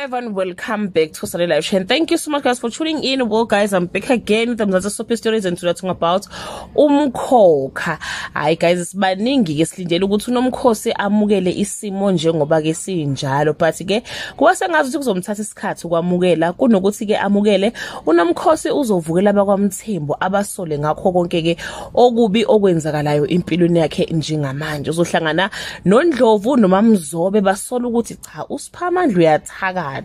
Everyone, welcome back to Sunday Live Show, and thank you so much guys for tuning in. Well guys, I'm back again with the Mzansi Soapie Stories, and today talking about Umkhokha. Hayi guys, sibaningi ke silindele ukuthi uNomkhosi amukele isimo njengoba ke sinjalo, but ke kuba sengazi ukuthi kuzomthatha isikhathi ukwamukela. Kunokuthi ke amukele, uNomkhosi uzovukela abakwaMthembu abasole ngakho konke ke okubi okwenzakalayo empilweni yakhe njengamanje. Uzohlangana noNdlovu noMamzobe, basola ukuthi cha, uSiphamandla uyathakatha.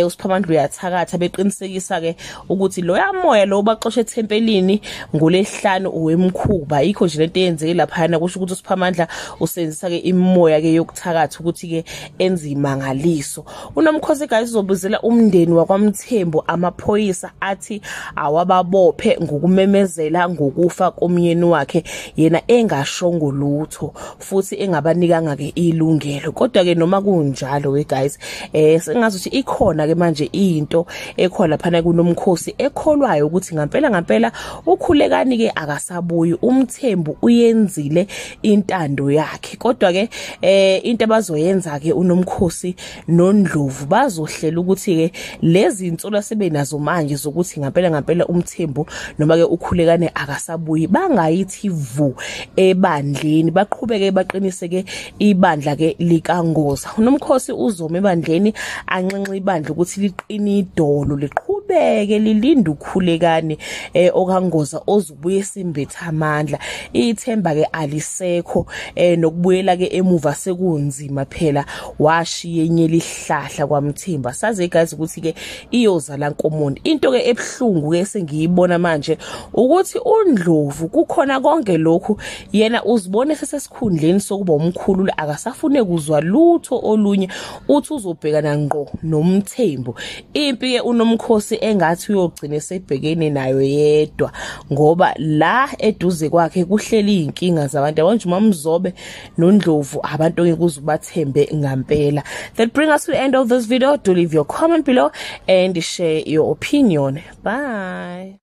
USiphamandla uyathakatha, beqinisekisa ke ukuthi loya moya lo baxoshe ethempelini ngolesihlanu uwemkhuba. Yikho nje lento eyenzeke laphana, kusho ukuthi uSiphamandla usebenzisa ke imimoya ke yokuthakatha ukuthi ke enze imangaliso. UNomkhosi guys uzobuzela umndeni wakwaMthembu amaphoyisa athi awababophe ngokumemezela ngokufa komyeni wakhe, yena engashongo lutho futhi engabanikanga ke ilungelo. Kodwa ke noma kunjalo we guys, sengazi ukuthi ikhona ke manje into ekhona laphana kuNomkhosi ekholwayo ukuthi ngampela ngampela uKhulekani ke akasabuyi, uMthembu uyenzile intando yakhe. Kodwa ke into abazoyenza ke uNomkhosi noNdlovu, bazohlela ukuthi ke lezi insolo sebenazo manje zokuthi ngampela ngampela uMthembu noma ke uKhulekani akasabuyi, bangayithi vu ebandleni, baqhubeke baqiniseke ibandla ke likaNgoza. UNomkhosi uzoma ebandleni anxenxe ibandla ukuthi liqine idolo, liqhubeke lilinde uKhulekani okaNgoza ozubuye esimbethe amandla. Ithemba ke alisekho, nokubuyela ke emuva sekunzima phela, washiye enye lihlahla kwaMthembu. Saze guys ukuthi ke iyozala nkomoni. Into ke ebhlungu ke sengiyibona manje ukuthi uNdlovu kukhona konke lokhu, yena uzibone sesesikhundleni sokuba umkhululi, akasafune kuzwa lutho olunye, uthi uzobhekana ngqo noMthembu. Impi ke uNomkhosi engathi uyogcina esebhekene nayo yedwa, ngoba la eduze kwakhe kuhleli inkinga zabantu. Yabo nje uMamzobe noNdlovu, abantu ongeke uze ubathembe ngampela. That bring us to the end of this video. Do leave your comment below and share your opinion. Bye.